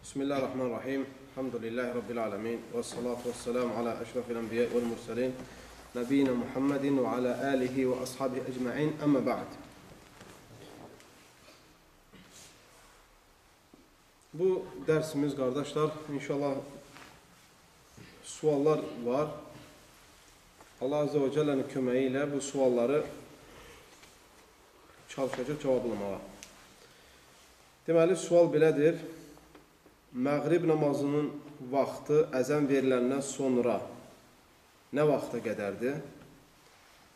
Bismillahirrahmanirrahim. Elhamdülillahi Rabbil alemin. Və salatu və selamu ala əşrafil ənbiya vəl mürsəlin. Nəbiyyina Muhammedin və ala alihi və ashabihi ecma'in. Əmmə ba'd. Bu dərsimiz, qardaşlar, inşallah suallar var. Allah Azze və Cəllənin köməyi ilə bu sualları çalışacaq cevablamağa. Deməli, sual belədir. Məğrib namazının vaxtı əzən veriləndən sonra nə vaxta qədərdir?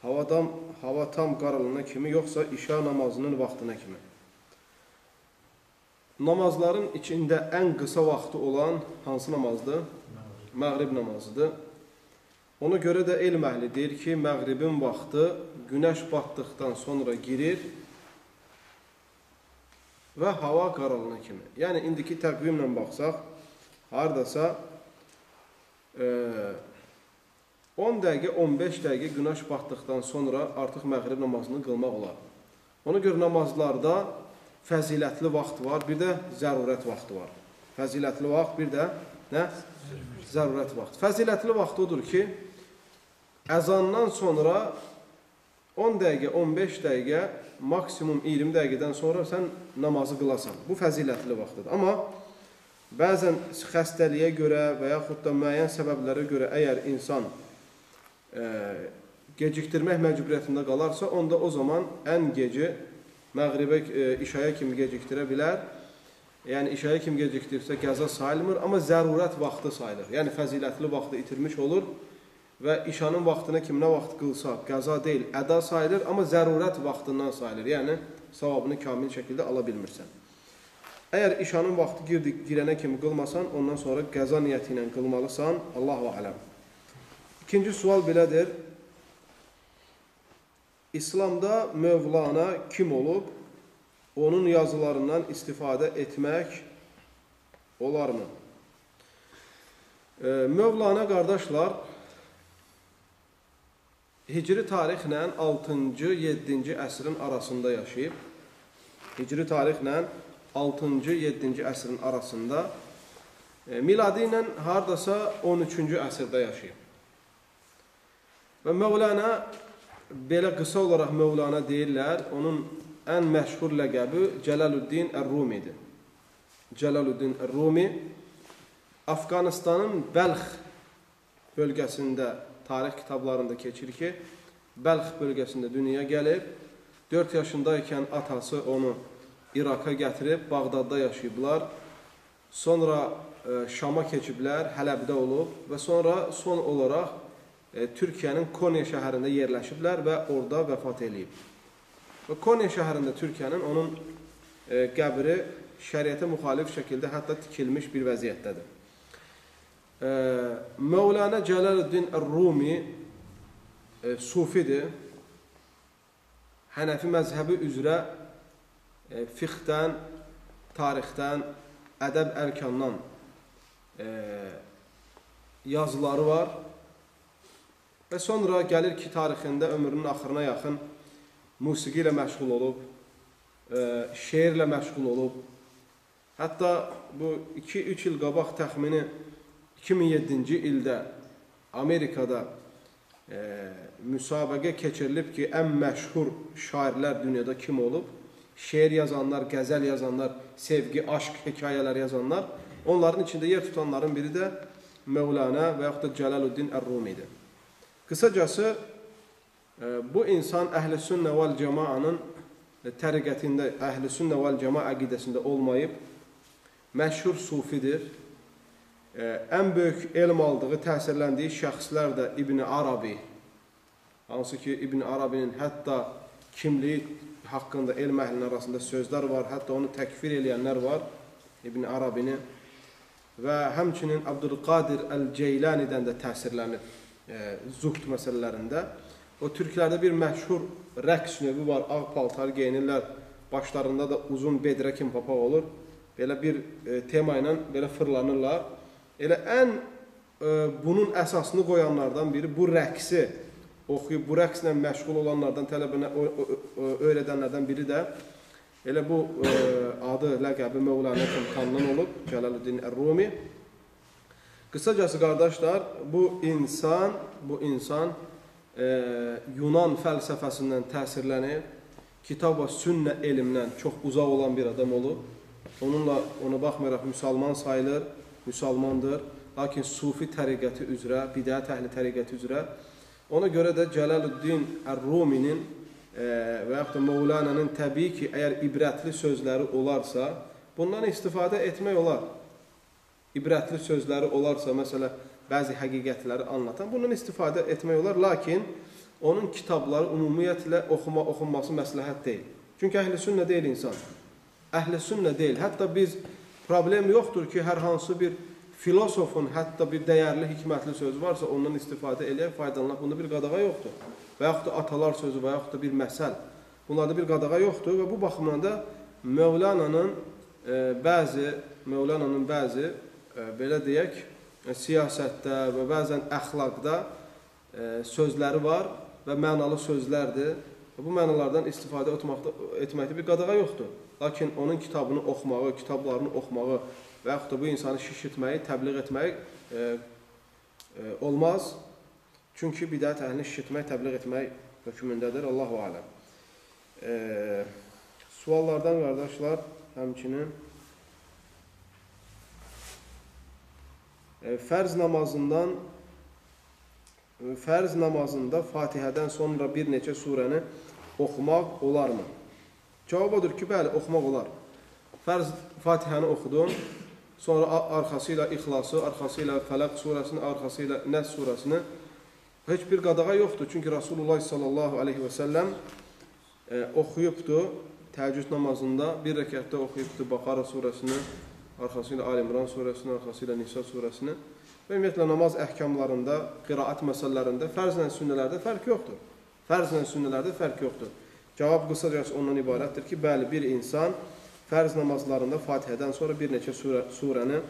Hava tam qaralana kimi, yoxsa işa namazının vaxtına kimi? Namazların içində ən qısa vaxtı olan hansı namazdır? Məğrib namazıdır. Ona görə də elm əhli deyir ki, məğribin vaxtı günəş batdıqdan sonra girir və hava qaralana kimi. Yəni, indiki təqvimlə baxsaq, haradasa 10 dəqiqə, 15 dəqiqə günəş batdıqdan sonra artıq məğrib namazını qılmaq olar. Ona görə namazlarda fəzilətli vaxt var, bir də zərurət vaxtı var. Fəzilətli vaxt, bir də nə? Zərurət vaxt. Fəzilətli vaxt odur ki, əzandan sonra 10 dəqiqə, 15 dəqiqə, maksimum 20 dəqiqədən sonra sən namazı qılasan. Bu fəzilətli vaxtıdır. Amma bəzən xəstəliyə görə və yaxud da müəyyən səbəblərə görə əgər insan gecikdirmək məcburiyyətində qalarsa, onda o zaman ən geci məğribə, işaya kimi gecikdirə bilər. Yəni, işaya kimi gecikdirsə qəza sayılmır, amma zərurət vaxtı sayılır. Yəni, fəzilətli vaxtı itirmiş olur və işanın vaxtına kim nə vaxt qılsa, qəza deyil, əda sayılır, amma zərurət vaxtından sayılır. Yəni, savabını kamil şəkildə ala bilmirsən. Əgər işanın vaxtı girənə kimi qılmasan, ondan sonra qəza niyyəti ilə qılmalısan. Allahu aləm. İkinci sual belədir. İslamda Mövlana kim olub? Onun yazılarından istifadə etmək olarmı? Mövlana, qardaşlar, Hicri tarixlə 6-cı, 7-ci əsrin arasında yaşayıb. Hicri tarixlə 6-cı, 7-ci əsrin arasında, miladi ilə haradasa 13-cü əsrdə yaşayıb. Və Mövlana, belə qısa olaraq Mövlana deyirlər, onun ən məşhur ləqəbi Cəlalüddin Ər-Rumidir. Cəlalüddin Ər-Rumi Afqanistanın Bəlx bölgəsində, tarix kitablarında keçir ki, Bəlx bölgəsində dünyaya gəlib, 4 yaşındaykən atası onu İraka gətirib, Bağdadda yaşayıblar. Sonra Şama keçiblər, Hələbdə olub və sonra son olaraq Türkiyənin Konya şəhərində yerləşiblər və orada vəfat eləyib. Və Konya şəhərində Türkiyənin onun qəbri şəriətə müxalif şəkildə hətta tikilmiş bir vəziyyətdədir. Mövlana Cəlalüddin Ər-Rumi sufidir. Hənəfi məzhəbi üzrə fiqhdən, tarixdən, ədəb ərkandan yazıları var. Və sonra gəlir ki, tarixində ömrünün axırına yaxın musiqi ilə məşğul olub, şeirlə məşğul olub. Hətta bu 2-3 il qabaq təxmini 2007-ci ildə Amerikada müsabiqə keçirilib ki, ən məşhur şairlər dünyada kim olub? Şeir yazanlar, qəzəl yazanlar, sevgi, aşk hekayələr yazanlar. Onların içində yer tutanların biri də Mövlana və yaxud da Cəlalüddin Ər-Rumidir. Qısacası, bu insan Əhl-i Sünnə vəl Cəmaanın təriqətində, Əhl-i Sünnə vəl Cəmaa əqidəsində olmayıb, məşhur sufidir. Ən böyük elm aldığı, təsirləndiyi şəxslər də İbn Arabi, hansı ki İbn Arabinin hətta kimliyi haqqında elm əhlinin arasında sözlər var, hətta onu təkfir eləyənlər var İbn Arabini və həmçinin Abdülqadir Əl-Ceylanidən də təsirlənib zuhd məsələlərində. O türklərdə bir məşhur rəqs növü var, ağ paltar geyinirlər, başlarında da uzun bedrə kimi papaq olur. Belə bir tema ilə belə fırlanırlar. Elə ən bunun əsasını qoyanlardan biri bu rəqsi oxuyub, bu rəqslə məşğul olanlardan, tələbənə öyrədənlərdən biri də Elə bu adı, ləqəbi Mövlana kimi tanınan olub, Cəlalüddin Ər-Rumi. Qısacası qardaşlar, bu insan Yunan fəlsəfəsindən təsirlənib, kitab və sünnə elmdən çox uzaq olan bir adam olub. Onunla, ona baxmayaraq müsəlman sayılır, müsəlmandır. Lakin sufi təriqəti üzrə, bidət əhli təriqəti üzrə. Ona görə də Cəlalüddin Ər-Ruminin və yaxud da Mövlananın təbii ki, əgər ibrətli sözləri olarsa, bundan istifadə etmək olar. İbrətli sözləri olarsa, məsələ, bəzi həqiqətləri anlatan, bundan istifadə etmək olar. Lakin onun kitabları ümumiyyətlə oxunması məsləhət deyil. Çünki əhl-i sünnə deyil insan. Əhl-i sünnə deyil. Hətta biz problem yoxdur ki, hər hansı bir filosofun hətta bir dəyərli, hikmətli sözü varsa, ondan istifadə eləyək, faydalanaq. Bunda bir qadağa yoxdur. Və yaxud da atalar sözü və yaxud da bir məsəl. Bunlarda bir qadağa yoxdur və bu baxımdan da Mövlananın bəzi belə deyək, siyasətdə və bəzən əxlaqda sözləri var və mənalı sözlərdir. Və bu mənalardan istifadə etməkdə bir qadağa yoxdur. Lakin onun kitabını oxumağı, kitablarını oxumağı və yaxud da bu insanı şişirtməyi, təbliğ etməyi olmaz. Çünki bidət əhlini şişirtmək, təbliğ etmək hökmündədir. Allahu aləm. Suallardan qardaşlar, həmçinin fərz namazında Fatihədən sonra bir neçə surəni oxumaq olarmı? Cavab odur ki, bəli, oxumaq olar. Fərz Fatihəni oxudun, sonra arxası ilə İxlası, arxası ilə Fələq surəsini, arxası ilə Nəs surəsini. Heç bir qadağa yoxdur. Çünki Rasulullah sallallahu aleyhi və səlləm oxuyubdu təhəccüd namazında, bir rəkətdə oxuyubdu Bakara surəsini, arxası ilə Ali İmran surəsini, arxası ilə Nisa surəsini. Və ümumiyyətlə, namaz əhkamlarında, qiraət məsələlərində, fərzlə sünnələrdə fərq yoxdur. Fərzlə sünnələrdə fərq yoxdur. Cavab qısacası ondan ibarətdir ki, bəli, bir insan fərz namazlarında Fatihədən sonra bir neçə surəni,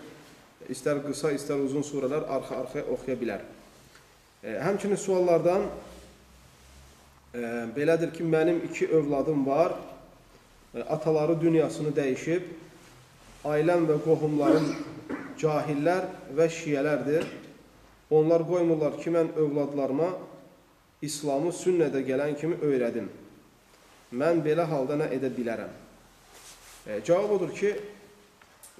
istər qısa, istər uzun surələr arxa-arxaya oxuya bilər. Həmçinin suallardan belədir ki, mənim iki övladım var, ataları dünyasını dəyişib, ailəm və qohumlarım cahillər və şiyələrdir. Onlar qoymurlar ki, mən övladlarıma İslamı sünnədə gələn kimi öyrədim. Mən belə halda nə edə bilərəm? Cavab odur ki,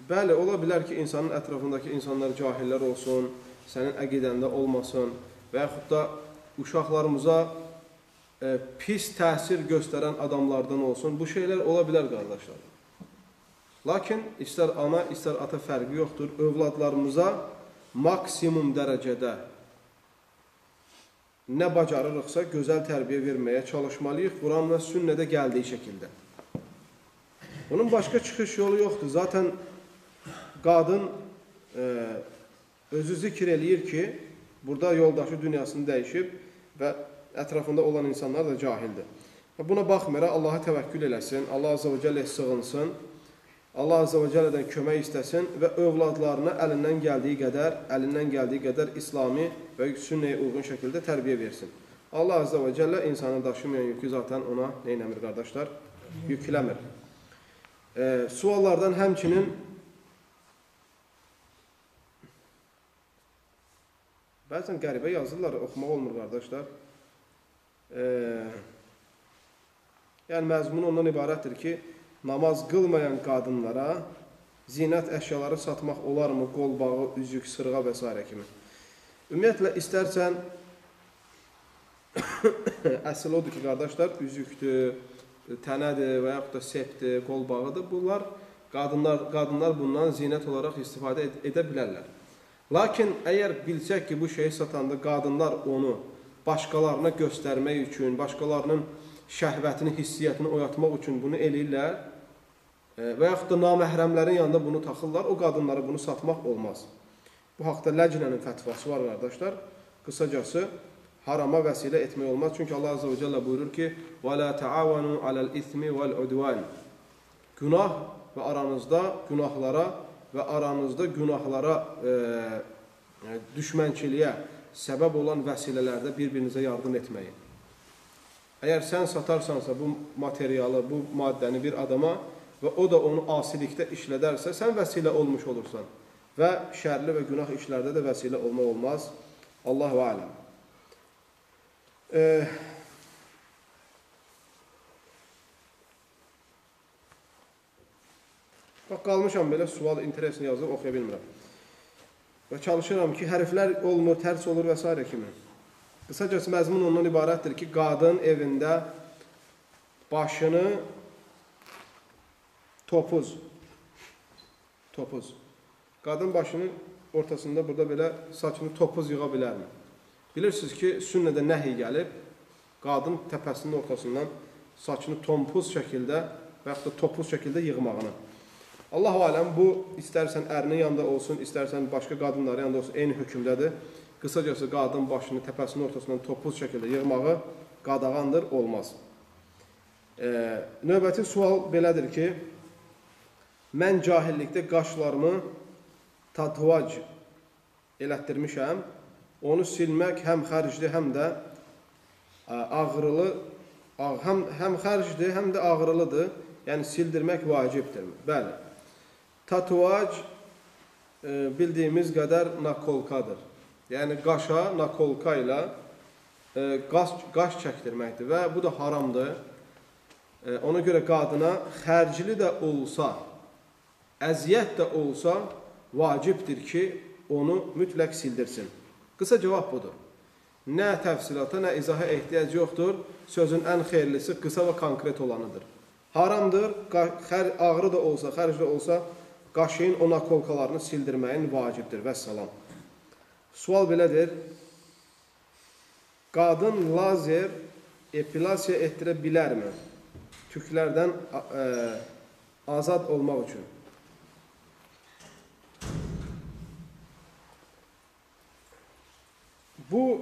bəli, ola bilər ki, insanın ətrafındakı insanlar cahillər olsun, sənin əqidəndə olmasın və yaxud da uşaqlarımıza pis təsir göstərən adamlardan olsun. Bu şeylər ola bilər, qardaşlar. Lakin istər ana, istər ata fərqi yoxdur. Övladlarımıza maksimum dərəcədə nə bacarırıqsa gözəl tərbiyə verməyə çalışmalıyıq Quran və sünnədə gəldiyi şəkildə. Bunun başqa çıxış yolu yoxdur. Zaten qadın özü zikr eləyir ki, burada yoldaşı dünyasını dəyişib və ətrafında olan insanlar da cahildir. Buna baxmayaraq Allaha təvəkkül eləsin, Allah Azza və Cəlləyə sığınsın, Allah Azza və Cəllədən kömək istəsin və övladlarına əlindən gəldiyi qədər İslami və sünnəyə uyğun şəkildə tərbiyə versin. Allah Azza və Cəllə insanı daşımayan yükü zaten ona neynəmir qardaşlar? Yükləmir. Suallardan həmçinin bəzən qəribə yazırlar, oxumaq olmur qardaşlar. Yəni məzmunu ondan ibarətdir ki, namaz qılmayan qadınlara zinət əşyaları satmaq olarmı? Qolbağı, üzük, sırğa və s. kimi. Ümumiyyətlə, istərsən, əsl odur ki, qardaşlar, üzükdür, tənədir və yaxud da sepdir, qolbağıdır. Bunlar, qadınlar bundan zinət olaraq istifadə edə bilərlər. Lakin, əgər bilsək ki, bu şeyi satanda qadınlar onu başqalarına göstərmək üçün, başqalarının şəhvətini, hissiyyətini oyatmaq üçün bunu eləyirlər və yaxud da naməhrəmlərin yanında bunu taxırlar, o qadınlara bunu satmaq olmaz. Bu haqda Ləcnənin fətvası var, qardaşlar. Qısacası, harama vəsilə etmək olmaz. Çünki Allah Azza və Cəllə buyurur ki, وَلَا تَعَوَنُوا عَلَى الْإِثْمِ وَالْعُدْوَانِ. Günah və aranızda günahlara və aranızda günahlara, düşmənçiliyə səbəb olan vəsilələrdə bir-birinizə yardım etməyin. Əgər sən satarsansa bu materialı, bu maddəni bir adama və o da onu asilikdə işlədərsə, sən vəsilə olmuş olursan. Və şərli və günah işlərdə də vəsilə olmaq olmaz. Allahu aləm. Bax, qalmışam belə, sual interesini yazıb, oxuya bilmirəm. Və çalışıram ki, hərflər olmur, tərs olur və s. kimi. Qısacası, məzmun ondan ibarətdir ki, qadın evində başını topuz, qadın başının ortasında burada belə saçını topuz yığa bilərmi? Bilirsiniz ki, sünnədə nəhy gəlib, qadın təpəsinin ortasından saçını tompuz şəkildə və yaxud da topuz şəkildə yığmağını. Allahu aləm, bu istərsən ərinin yanında olsun, istərsən başqa qadınların yanında olsun, eyni hökmdədir. Qısacası, qadın başını təpəsinin ortasından topuz şəkildə yığmağı qadağandır, olmaz. Növbəti sual belədir ki, mən cahillikdə qaşlarımı tatuaj elətdirmişəm, onu silmək həm xərcdir, həm də ağrılı, həm xərcdir, həm də ağrılıdır, yəni sildirmək vacibdir. Bəli. Tatuaj bildiyimiz qədər nakolkadır. Yəni qaşa nakolka ilə qaş çəkdirməkdir və bu da haramdır. Ona görə qadına xərcli də olsa, əziyyət də olsa vacibdir ki, onu mütləq sildirsin. Qısa cavab budur. Nə təfsilata, nə izaha ehtiyac yoxdur. Sözün ən xeyirlisi qısa və konkret olanıdır. Haramdır, ağrı da olsa, xərcli olsa, qaşın o nakolkalarını sildirməyin vacibdir. Vəssalam. Sual belədir. Qadın lazer epilasiya etdirə bilərmi? Tüklərdən azad olmaq üçün. Bu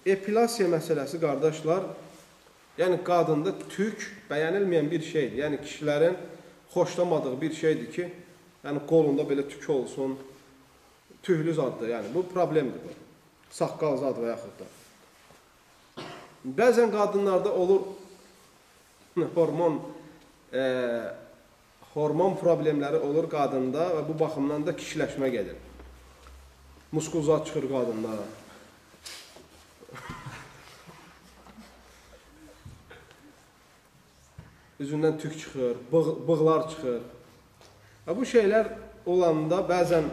epilasiya məsələsi, qardaşlar, yəni qadında tük bəyənilməyən bir şeydir. Yəni kişilərin xoşlamadığı bir şeydir ki, yəni qolunda belə tük olsun, tühlü zaddır, yəni bu problemdir bu. Saqqal zad və yaxud da. Bəzən qadınlarda olur hormon problemləri olur qadında və bu baxımdan da kişiləşmə gedir. Muskul zad çıxır qadında. Üzündən tük çıxır, bığlar çıxır. Və bu şeylər olanda bəzən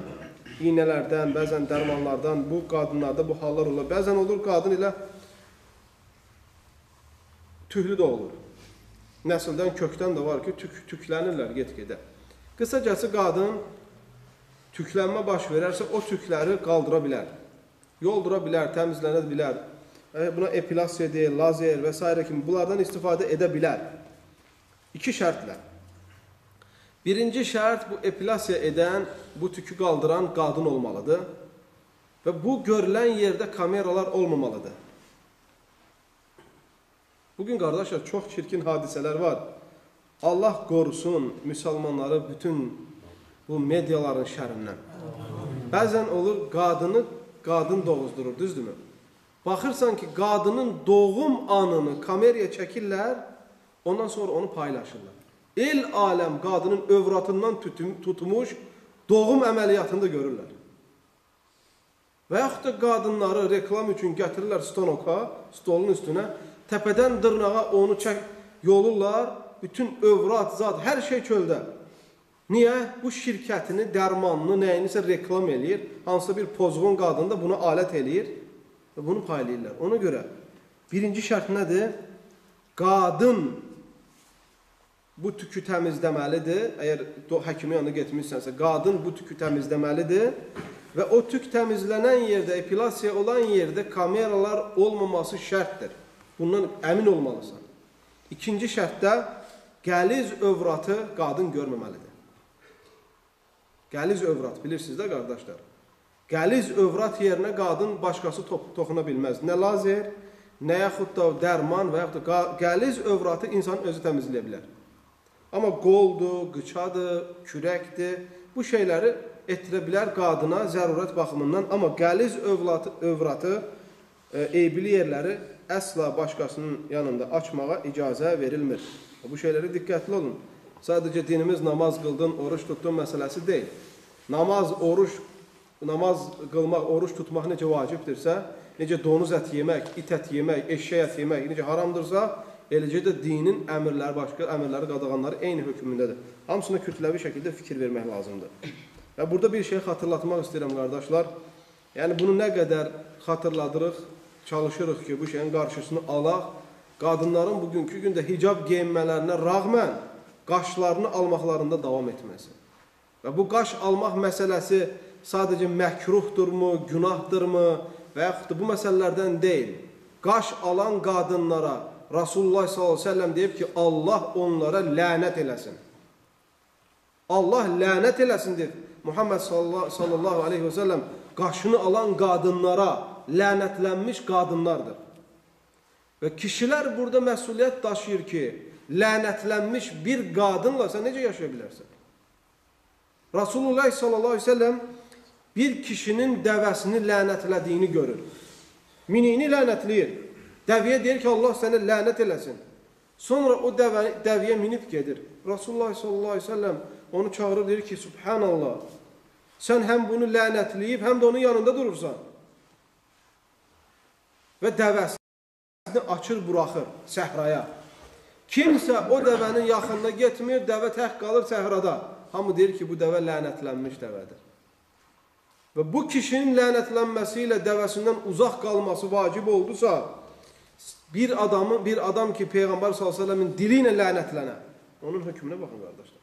iynələrdən, bəzən dərmanlardan bu qadınlarda bu hallar olur. Bəzən olur qadın ilə tühlü də olur. Nəsildən, kökdən də var ki, tüklənirlər get-gedə. Qısacası, qadın tüklənmə baş verərsə, o tükləri qaldıra bilər. Yoldura bilər, təmizlənə bilər. Buna epilasiya deyil, lazer və s. kimi bunlardan istifadə edə bilər. İki şərtlə. Birinci şərt, bu epilasiya edən, bu tükü qaldıran qadın olmalıdır. Və bu görülən yerdə kameralar olmamalıdır. Bugün, qardaşlar, çox çirkin hadisələr var. Allah qorusun müsəlmanları bütün bu mediaların şərindən. Bəzən olur, qadını qadın doğuzdurur, düzdürmü? Baxırsan ki, qadının doğum anını kameraya çəkirlər, ondan sonra onu paylaşırlar. El aləm qadının övratından tutmuş doğum əməliyyatını da görürlər. Və yaxud da qadınları reklam üçün gətirirlər stanoka, stolun üstünə, təpədən dırnağa onu yolurlar, bütün övrat, zad, hər şey çöldə. Niyə? Bu şirkətini, dərmanını, nəyinisə reklam eləyir, hansısa bir pozğun qadını da buna alət eləyir və bunu paylayırlar. Ona görə birinci şərt nədir? Qadın bu tükü təmizləməlidir. Əgər həkimin yanına getmişsənsə, qadın bu tükü təmizləməlidir və o tük təmizlənən yerdə, epilasiya olan yerdə kameralar olmaması şərtdir. Bundan əmin olmalısan. İkinci şərtdə qəliz övratı qadın görməməlidir. Qəliz övrat, bilirsiniz də qardaşlar. Qəliz övrat yerinə qadın başqası toxuna bilməz. Nə lazer, nə yaxud da dərman və yaxud da qəliz övratı insan özü təmizləyə bilər. Amma qoldur, qıçadır, kürəkdir, bu şeyləri etdirə bilər qadına zərurət baxımından. Amma qəliz övratı, eyibli yerləri Əsla başqasının yanında açmağa icazə verilmir. Bu şeylərə diqqətli olun. Sadəcə dinimiz namaz qıldın, oruç tutdun məsələsi deyil. Namaz, oruç, namaz qılmaq, oruç tutmaq necə vacibdirsə, necə donuz ət yemək, it ət yemək, eşşək ət yemək necə haramdırsa, eləcə də dinin əmrləri, başqa əmrləri, qadağanları eyni hökmündədir. Hamısına kütləvi şəkildə fikir vermək lazımdır. Və burada bir şey xatırlatmaq istəyirəm qardaşlar. Yəni bunu nə qədər xatırladırıq, çalışırıq ki, bu şeyin qarşısını alaq. Qadınların bugünkü gündə hicab geyinmələrinə rəğmən qaşlarını almaqlarında davam etməsi. Və bu qaş almaq məsələsi sadəcə məkruhdurmu, günahdırmı və yaxud da bu məsələlərdən deyil. Qaş alan qadınlara Rasulullah sallallahu əleyhi və səlləm deyib ki, Allah onlara lənət eləsin. Allah lənət eləsin deyib. Muhammed sallallahu aleyhi və səlləm qaşını alan qadınlara lənətlənmiş qadınlardır. Və kişilər burada məsuliyyət daşıyır ki, lənətlənmiş bir qadınla sən necə yaşaya bilərsən? Rasulullah sallallahu aleyhi ve sellem bir kişinin dəvəsini lənətlədiyini görür. Miniyini lənətləyir. Dəviyə deyir ki, Allah sənə lənət eləsin. Sonra o dəviyə minib gedir. Rasulullah sallallahu aleyhi ve sellem onu çağırır, deyir ki, Subhanallah, sən həm bunu lənətləyib, həm də onun yanında durursan. Və dəvəsini açır, buraxır səhraya. Kimsə o dəvənin yaxınına getmir, dəvə tək qalır səhrada. Hamı deyir ki, bu dəvə lənətlənmiş dəvədir. Və bu kişinin lənətlənməsi ilə dəvəsindən uzaq qalması vacib oldusa, bir adam ki, Peyğəmbər sallallahu əleyhi və səlləmin dili ilə lənətlənə, onun hökmünə baxın qardaşlar.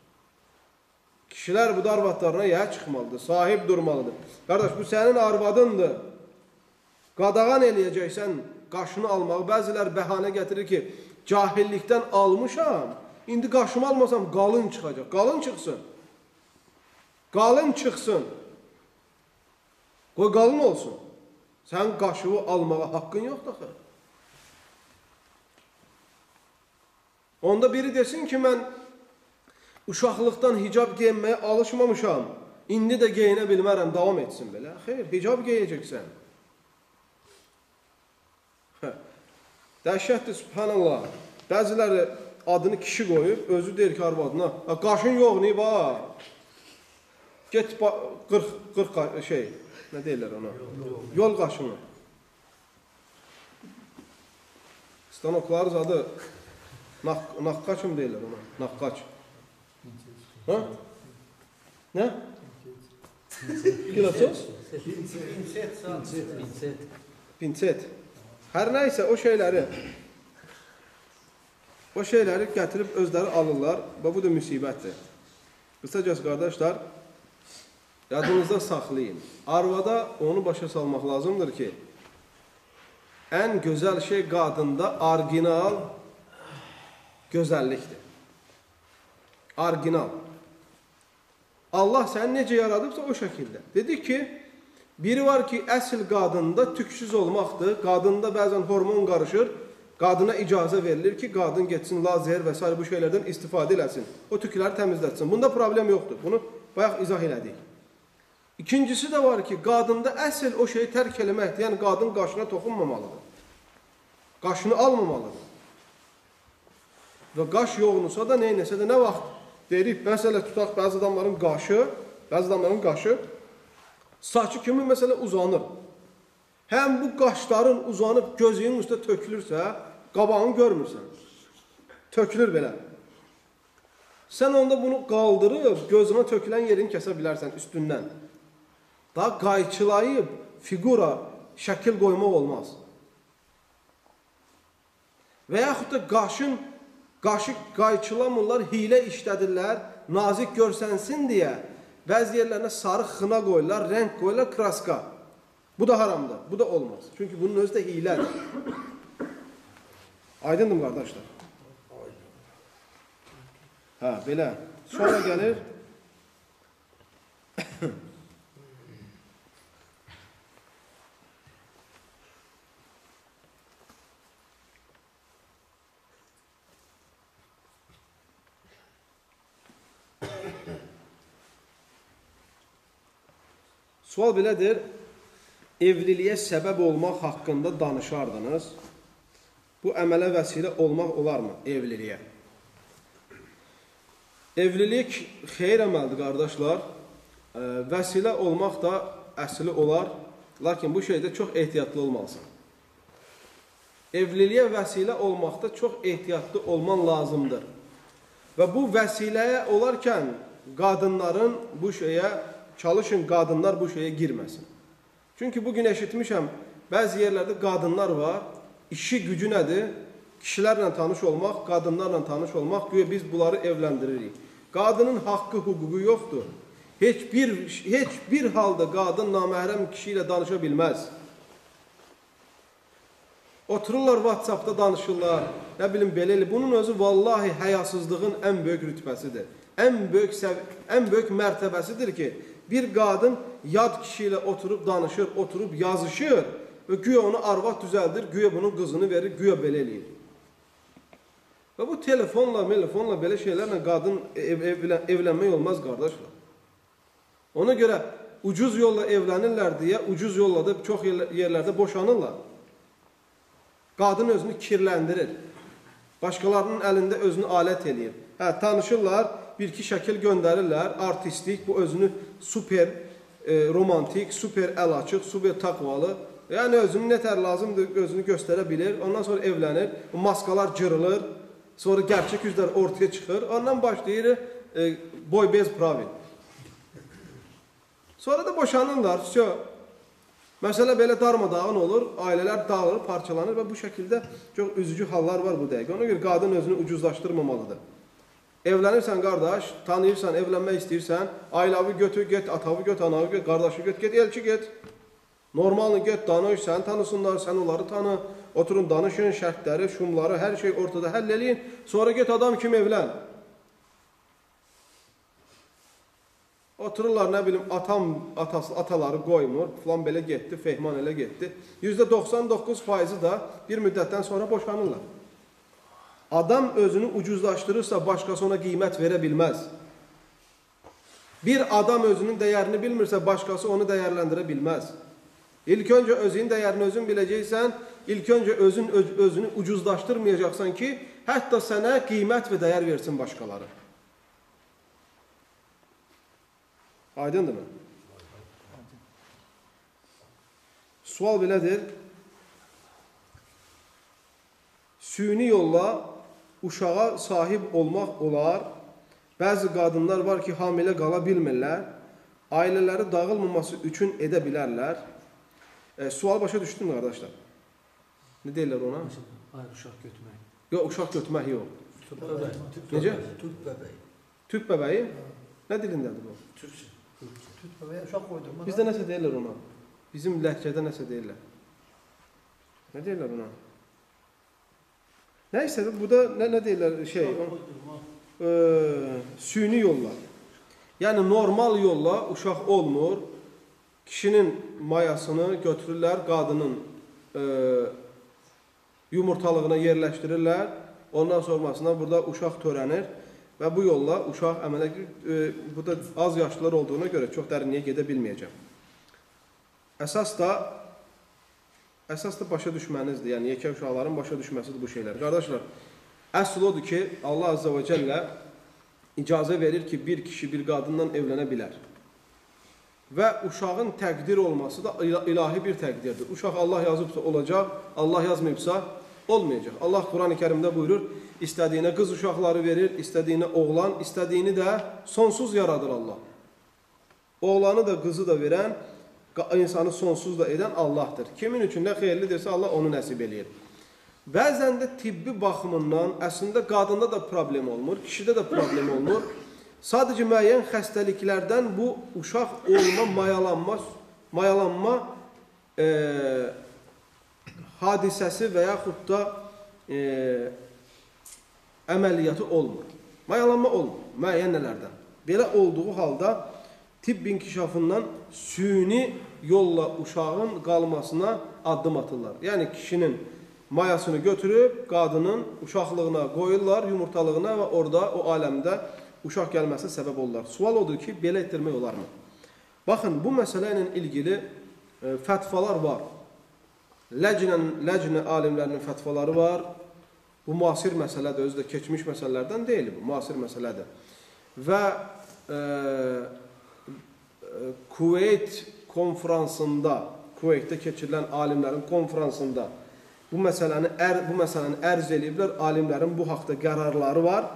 Kişilər bu da arvadlarına yə çıxmalıdır, sahib durmalıdır. Qardaş, bu sənin arvadındır. Qadağan eləyəcəksən qaşını almağı. Bəzilər bəhanə gətirir ki, cahillikdən almışam, indi qaşımı almasam qalın çıxacaq. Qalın çıxsın. Qalın çıxsın. Qoy qalın olsun. Sən qaşığı almağa haqqın yoxdur axı. Onda biri desin ki, mən uşaqlıqdan hicab geyinməyə alışmamışam, indi də geyinə bilmərəm, davam etsin belə. Xeyr, hicab geyəcəksən. Dəhşətdir, subhanallah. Bəziləri adını kişi qoyub, özü deyir ki, arvadına, qaşın yox, niyə var? Get 40 şey, nə deyirlər ona? Yol qaşını. Stanokları zadı, naqqaç mı deyirlər ona? Naqqaç. Ha? Nə? Kilosos? Pinset. Pinset. Hər nəysə o şeyləri gətirib özləri alırlar və bu da müsibətdir. Qısacası qardaşlar, yadınızda saxlayın. Arvada onu başa salmaq lazımdır ki, ən gözəl şey qadında orijinal gözəllikdir. Orijinal. Allah səni necə yaradıbsa o şəkildə. Dedik ki, biri var ki, əsl qadında tüksüz olmaqdır. Qadında bəzən hormon qarışır. Qadına icazə verilir ki, qadın getsin lazer və s. bu şeylərdən istifadə eləsin. O tükləri təmizlətsin. Bunda problem yoxdur. Bunu bayaq izah elədik. İkincisi də var ki, qadında əsl o şeyi tərk eləməkdir. Yəni, qadın qaşına toxunmamalıdır. Qaşını almamalıdır. Və qaş yoğunusa da, neynəsə də nə vaxt deyirik, məsələ tutaq, bəzi adamların qaşı saçı kimi məsələ uzanır. Həm bu qaşların uzanıb gözünün üstə tökülürsə, qabağını görmürsən. Tökülür belə. Sən onda bunu qaldırıb, gözünə tökülən yerini kəsə bilərsən üstündən. Daha qayçılayıb fiqura, şəkil qoymaq olmaz. Və yaxud da qaşı qayçılamırlar, hiylə işlədirlər, nazik görsənsin deyə bəzi yerlərinə sarı xına qoyurlar, rəng qoyurlar, kraska. Bu da haramdır, bu da olmaz. Çünki bunun özü də hiylədir. Aydındır mı qardaşlar? Hə, belə. Sonra gəlir. Sual belədir, evliliyə səbəb olmaq haqqında danışardınız. Bu əmələ vəsilə olmaq olarmı evliliyə? Evlilik xeyir əməldir, qardaşlar. Vəsilə olmaq da əsli olar. Lakin bu şeydə çox ehtiyatlı olmalısan. Evliliyə vəsilə olmaqda çox ehtiyatlı olman lazımdır. Və bu vəsiləyə olarkən qadınların bu şeyə, çalışın qadınlar bu şeyə girməsin. Çünki bugün eşitmişəm, bəzi yerlərdə qadınlar var, işi gücü nədir? Kişilərlə tanış olmaq, qadınlarla tanış olmaq, güya biz bunları evləndiririk. Qadının haqqı, hüququ yoxdur. Heç bir halda qadın naməhrəm kişi ilə danışa bilməz. Otururlar WhatsApp-da danışırlar, nə bilim belə elə. Bunun özü vallahi həyasızlığın ən böyük rütbəsidir. Ən böyük mərtəbəsidir ki, bir qadın yad kişi ilə oturub danışır, oturub yazışır və güya onu arvad düzəldir, güya bunun qızını verir, güya belə eləyir. Və bu telefonla, telefonla belə şeylərlə qadın evlənmək olmaz qardaşlar. Ona görə ucuz yolla evlənirlər deyə, ucuz yolla da çox yerlərdə boşanırlar. Qadın özünü kirləndirir. Başqalarının əlində özünü alət eləyir. Hə, tanışırlar, bir-iki şəkil göndərirlər, artistlik, bu özünü super romantik, super əl açıq, super taqvalı. Yəni özünü nətər lazımdır, özünü göstərə bilir. Ondan sonra evlənir, maskalar cırılır, sonra gerçək yüzlər ortaya çıxır. Ondan başlayır boy bez pravil. Sonra da boşanırlar. Vse. Məsələ belə darmadağın olur, ailələr dağılır, parçalanır və bu şəkildə çox üzücü hallar var bu dəqiqə. Ona görə qadın özünü ucuzlaşdırmamalıdır. Evlənirsən qardaş, tanıyırsan, evlənmək istəyirsən, ailəvi götür, get, atavı göt, anavı göt, qardaşı göt, get, elçi get. Normalını get, danış, səni tanısınlar, sən onları tanı. Oturun, danışın, şərtləri, şumları, hər şey ortada həll eləyin. Sonra get adam kimi evlən. Otururlar, nə bilim, ataları qoymur, filan belə getdi, fehman elə getdi. %99% da bir müddətdən sonra boşanırlar. Adam özünü ucuzlaşdırırsa, başqası ona qiymət verə bilməz. Bir adam özünün dəyərini bilmirsə, başqası onu dəyərləndirə bilməz. İlk öncə özünün dəyərini özün biləcəksən, ilk öncə özünü ucuzlaşdırmayacaqsan ki, hətta sənə qiymət və dəyər versin başqaları. Aydındır mı? Sual belədir. Süni yolla uşağa sahib olmaq olar. Bəzi qadınlar var ki, hamilə qala bilmirlər. Ailələri dağılmaması üçün edə bilərlər. Sual başa düşdün mü qardaşlar? Nə deyirlər ona? Hayır, uşaq götürmək. Yox, uşaq götürmək yox. Tüp bəbəyi. Necə? Tüp bəbəyi. Tüp bəbəyi? Nə dilindədir bu? Türkçə. Tüp bəbəyi uşaq qoydurma. Bizdə nəsə deyirlər ona. Bizim ləhcədə nəsə deyirlər. Nə deyirlər ona? Nəysə, bu da nə deyirlər şey? Süni yolla. Yəni normal yolla uşaq olmur. Kişinin mayasını götürürlər, qadının yumurtalığına yerləşdirirlər. Ondan sonrasında burada uşaq törənir və bu yolla uşaq əmələ gəlir. Bu da az yaşlılar olduğuna görə çox dərinliyə gedə bilməyəcəm. Əsas da başa düşmənizdir. Yəni yekə uşaqların başa düşməsidir bu şeylər. Qardaşlar, əsl odur ki, Allah Azza və Cəllə icazə verir ki, bir kişi bir qadından evlənə bilər. Və uşağın təqdir olması da ilahi bir təqdirdir. Uşaq Allah yazıbsa olacaq, Allah yazmayıbsa olmayacaq. Allah Quran-ı Kərimdə buyurur, istədiyinə qız uşaqları verir, istədiyinə oğlan, istədiyini də sonsuz yaradır Allah. Oğlanı da qızı da verən, insanı sonsuz da edən Allahdır. Kimin üçün nə xeyirlidirsə Allah onu nəsib eləyir. Bəzən də tibbi baxımından əslində qadında da problem olmur, kişidə də problem olmur. Sadəcə müəyyən xəstəliklərdən bu uşaq olma, mayalanma hadisəsi və yaxud da əməliyyatı olmur. Mayalanma olmur müəyyən nələrdən. Belə olduğu halda tibb inkişafından süni yolla uşağın qalmasına addım atırlar. Yəni kişinin mayasını götürüb qadının uşaqlığına qoyurlar, yumurtalığına və orada o aləmdə uşaq gəlməsinə səbəb olurlar. Sual odur ki, belə etdirmək olarmı? Baxın, bu məsələ ilə ilgili fətvalar var. Ləcnə alimlərinin fətvaları var. Bu müasir məsələdir, özü də keçmiş məsələlərdən deyil bu, müasir məsələdir. Və Kuveyt konfransında, Kuveytdə keçirilən alimlərin konfransında bu məsələni ərz eləyiblər, alimlərin bu haqda qərarları var.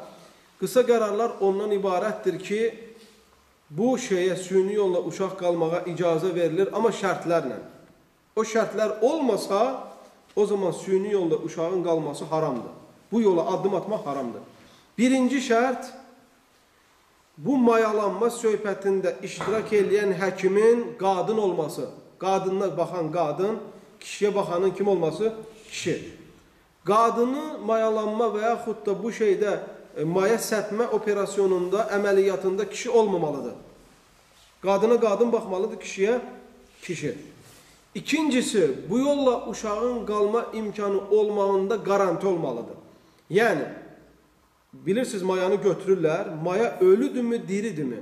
Qısa qərarlar ondan ibarətdir ki, bu şeyə süni yolla uşaq qalmağa icazə verilir, amma şərtlərlə. O şərtlər olmasa, o zaman süni yolla uşağın qalması haramdır. Bu yola addım atmaq haramdır. Birinci şərt, bu mayalanma söhbətində iştirak eləyən həkimin qadın olması. Qadına baxan qadın, kişiyə baxanın kim olması? Kişi. Qadını mayalanma və yaxud da bu şeydə maya səpmə operasyonunda, əməliyyatında kişi olmamalıdır. Qadına qadın baxmalıdır, kişiyə kişi. İkincisi, bu yolla uşağın qalma imkanı olmağında qaranti olmalıdır. Yəni, bilirsiniz, mayanı götürürlər, maya ölüdürmü, diridirmi?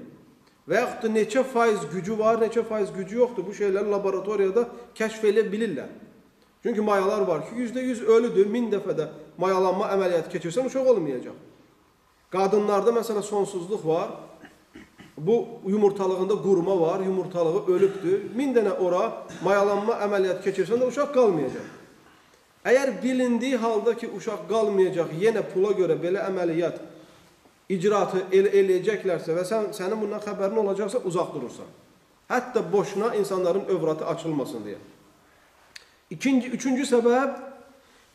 Və yaxud da neçə faiz gücü var, neçə faiz gücü yoxdur. Bu şeyləri laboratoriyada kəşf edə bilirlər. Çünki mayalar var ki, %100 ölüdür, 1000 dəfə də mayalanma əməliyyatı keçirsən, uşaq olmayacaq. Qadınlarda məsələ sonsuzluq var. Bu yumurtalığında qurma var, yumurtalığı ölübdür. 1000 dənə ora mayalanma əməliyyatı keçirsən də uşaq qalmayacaq. Əgər bilindiyi halda ki, uşaq qalmayacaq, yenə pula görə belə əməliyyat icraatı eləyəcəklərsə və sənin bundan xəbərin olacaqsa, uzaq durursan. Hətta boşuna insanların övratı açılmasın deyə. Üçüncü səbəb,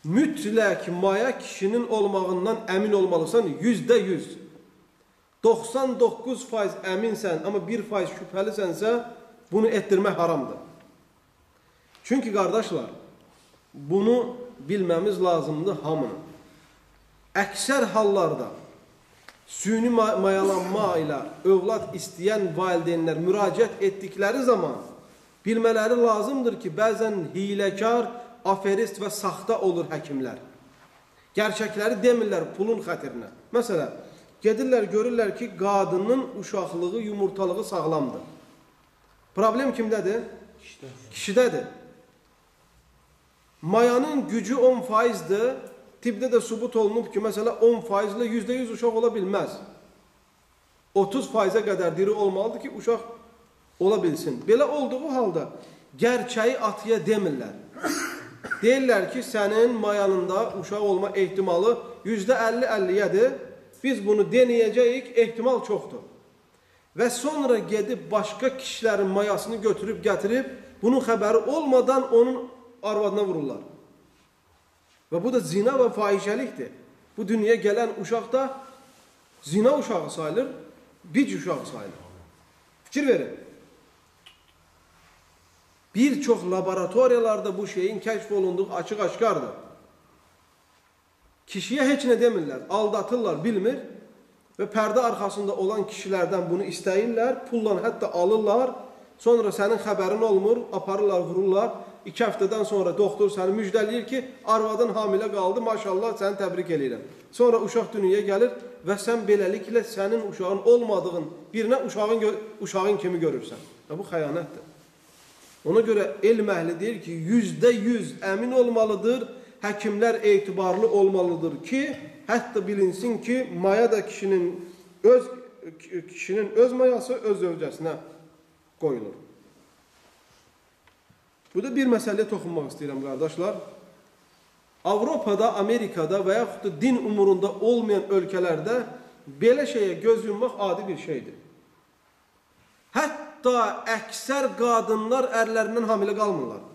mütləq maya kişinin olmağından əmin olmalısan %100. 99% əminsən, amma 1% şübhəlisənsə, bunu etdirmək haramdır. Çünki qardaşlar, bunu bilməmiz lazımdır hamının. Əksər hallarda süni mayalanma ilə övlad istəyən valideynlər müraciət etdikləri zaman bilmələri lazımdır ki, bəzən hiləkar, aferist və saxta olur həkimlər. Gerçəkləri demirlər pulun xətrinə. Məsələn, gedirlər, görürlər ki, qadının uşaqlığı, yumurtalığı sağlamdır. Problem kimdədir? Kişidədir. Mayanın gücü 10%-dir. Tibbdə də sübut olunub ki, məsələ 10% ilə %100 uşaq ola bilməz. 30%-ə qədər diri olmalıdır ki, uşaq ola bilsin. Belə olduğu halda gerçəyi atıya demirlər. Deyirlər ki, sənin mayanında uşaq olma ehtimalı %50-50-yədir. Biz bunu denəyəcəyik, ehtimal çoxdur. Və sonra gedib başqa kişilərin mayasını götürüb gətirib, bunun xəbəri olmadan onun arvadına vururlar. Və bu da zina və fahişəlikdir. Bu dünyaya gələn uşaq da zina uşağı sayılır, bic uşağı sayılır. Fikir verin. Bir çox laboratoriyalarda bu şeyin kəşf olunduğu açıq-aşkardır. Kişiyə heç nə demirlər, aldatırlar, bilmir və pərdə arxasında olan kişilərdən bunu istəyirlər, pulla hətta alırlar, sonra sənin xəbərin olmur, aparırlar, vururlar. 2 həftədən sonra doktor səni müjdələyir ki, arvadın hamilə qaldı, maşallah səni təbrik eləyirəm. Sonra uşaq dünyaya gəlir və sən beləliklə sənin uşağın olmadığın birinə uşağın kimi görürsən. Və bu xəyanətdir. Ona görə elm əhli deyir ki, %100 əmin olmalıdır, həkimlər etibarlı olmalıdır ki, hətta bilinsin ki, maya da kişinin öz mayası öz zövcəsinə qoyulur. Burada bir məsələyə toxunmaq istəyirəm, qardaşlar. Avropada, Amerikada və yaxud da din umurunda olmayan ölkələrdə belə şeyə göz yummaq adi bir şeydir. Hətta əksər qadınlar ərlərindən hamilə qalmırlar.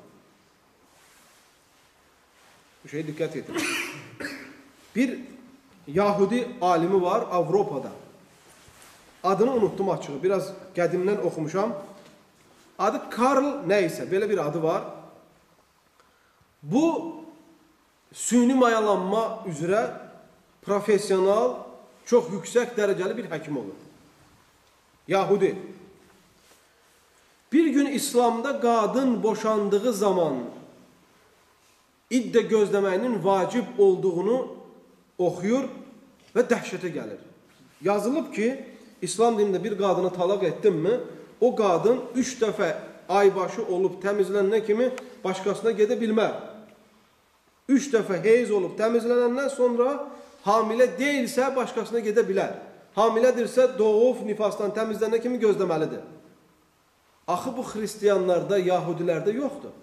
Bu şeyə diqqət edin. Bir Yahudi alimi var Avropada. Adını unutdum açığı, biraz qədimdən oxumuşam. Adı Karl nəysə, belə bir adı var. Bu, süni mayalanma üzrə profesional, çox yüksək dərəcəli bir həkim olur. Yahudi. Bir gün İslamda qadın boşandığı zaman iddə gözləməyinin vacib olduğunu oxuyur və dəhşətə gəlir. Yazılıb ki, İslam dinində bir qadını talaq etdinmi, o qadın 3 dəfə aybaşı olub təmizlənənə kimi başqasına gedə bilməz. 3 dəfə heyz olub təmizlənəndən sonra hamilə deyilsə başqasına gedə bilər. Hamilədirsə doğub nifasdan təmizlənə kimi gözləməlidir. Axı bu xristiyanlarda, yahudilərdə yoxdur.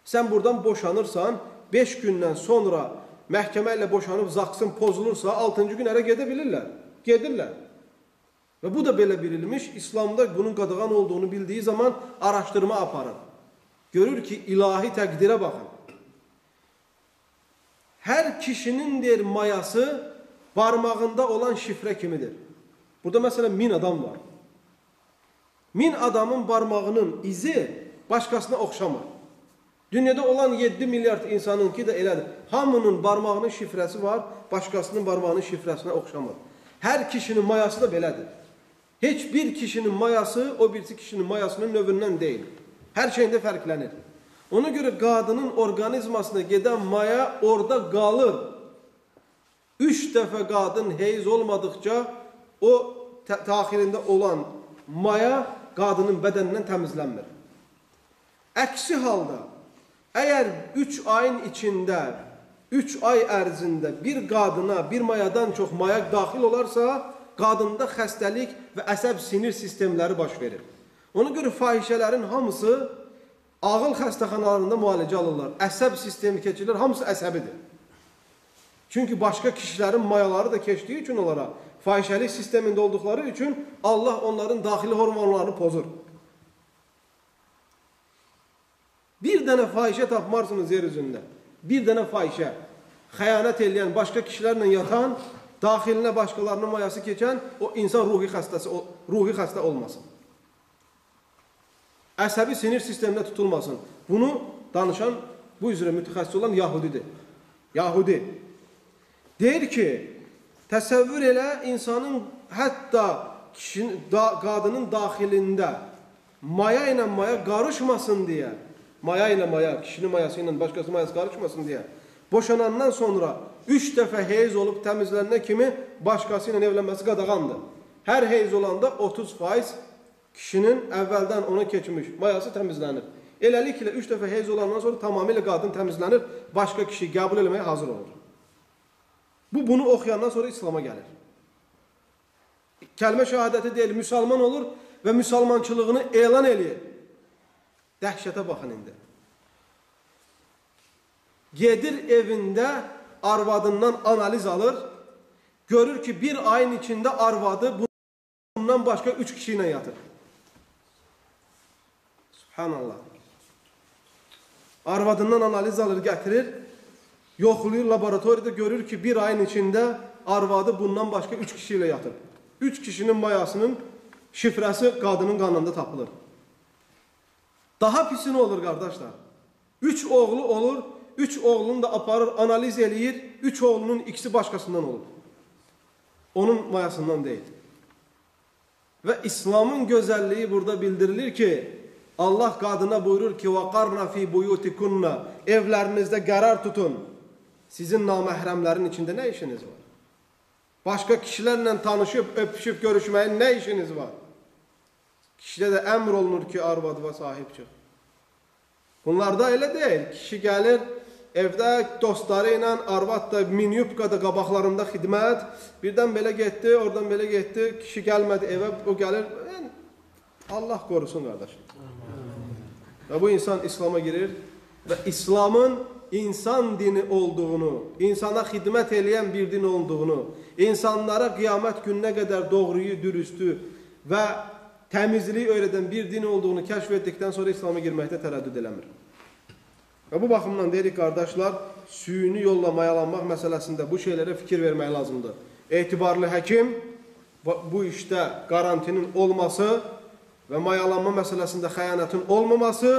Sən buradan boşanırsan, 5 gündən sonra məhkəmə ilə boşanıb zaksın pozulursa, 6-cı gün ərə gedə bilirlər, gedirlər. Və bu da belə bilinmiş, İslamda bunun qadağan olduğunu bildiyi zaman araşdırma aparır. Görür ki, ilahi təqdirə baxın. Hər kişinin, deyir, mayası barmağında olan şifrə kimidir. Burada məsələn 1000 adam var. 1000 adamın barmağının izi başqasına oxşamır. Dünyada olan 7 milyard insanınki də elədir. Hamının barmağının şifrəsi var, başqasının barmağının şifrəsinə oxşamır. Hər kişinin mayası da belədir. Heç bir kişinin mayası o birisi kişinin mayasının növündən deyil. Hər şeyində fərqlənir. Ona görə qadının orqanizmasına gedən maya orada qalır. 3 dəfə qadın heyz olmadıqca o daxilində olan maya qadının bədənindən təmizlənmir. Əksi halda, əgər 3 ayın içində, 3 ay ərzində bir qadına bir mayadan çox maya daxil olarsa, qadında xəstəlik və əsəb sinir sistemləri baş verir. Ona görə fahişələrin hamısı ağıl xəstəxanalarında müalicə alırlar. Əsəb sistemi keçirirlər, hamısı əsəbidir. Çünki başqa kişilərin mayaları da keçdiyi üçün onlara, fahişəlik sistemində olduqları üçün Allah onların daxili hormonlarını pozur. Bir dənə fahişə tapmarsınız yer üzündə. Bir dənə fahişə, xəyanət eləyən, başqa kişilərlə yatan, daxilinə başqalarının mayası keçən o insan ruhi xəstə olmasın. Əsəbi sinir sisteminə tutulmasın. Bunu danışan, bu üzrə mütəxəssis olan Yahudidir. Yahudi. Deyir ki, təsəvvür elə insanın hətta kişinin, qadının daxilində maya ilə maya qarışmasın deyə, maya ilə maya, kişinin mayası ilə başqasının mayası qarışmasın deyə, boşanandan sonra 3 dəfə heyz olub təmizlənənə kimi başqası ilə evlənməsi qadağandır. Hər heyz olanda 30% kişinin əvvəldən ona keçmiş mayası təmizlənir. Eləliklə 3 dəfə heyz olandan sonra tamamilə qadın təmizlənir, başqa kişi qəbul eləməyə hazır olur. Bu, bunu oxuyandan sonra İslam'a gəlir. Kəlmə şəhadəti deyil, müsəlman olur və müsəlmançılığını elan eləyir. Dəhşətə baxın indi. Gedir evində arvadından analiz alır, görür ki, bir ayın içində arvadı bundan başqa 3 kişi ilə yatır. Subhanallah. Arvadından analiz alır, gətirir, yoxlayır laboratoriyada, görür ki, bir ayın içində arvadı bundan başqa 3 kişi ilə yatır. 3 kişinin mayasının şifrəsi qadının qanında tapılır. Daha pisi nə olur qardaşlar? 3 oğlu olur, 3 oğlunu da aparır, analiz eləyir, 3 oğlunun ikisi başqasından olur. Onun mayasından deyil. Və İslamın gözəlliyi burada bildirilir ki, Allah qadına buyurur ki, وَقَرْنَ فِي بُيُوتِكُنَّ evlərinizdə qərar tutun. Sizin naməhrəmlərin içində nə işiniz var? Başqa kişilərlə tanışıb, öpüşüb, görüşməyin nə işiniz var? Kişidə də əmr olunur ki, arvadıva sahib çıx. Bunlarda elə deyil. Kişi gəlir, evdə dostları ilə, arvad da minyubkada qabaqlarında xidmət, birdən belə getdi, oradan belə getdi, kişi gəlmədi evə, o gəlir. Yəni, Allah qorusun qardaş. Və bu insan İslam'a girir və İslamın insan dini olduğunu, insana xidmət eləyən bir din olduğunu, insanlara qiyamət gününə qədər doğruyu, dürüstü və təmizliyi öyrədən bir din olduğunu kəşf etdikdən sonra İslam'a girməkdə tərəddüd eləmir. Və bu baxımdan deyirik qardaşlar, süni yolla mayalanmaq məsələsində bu şeylərə fikir vermək lazımdır. Etibarlı həkim bu işdə qarantinin olması və mayalanma məsələsində xəyanətin olmaması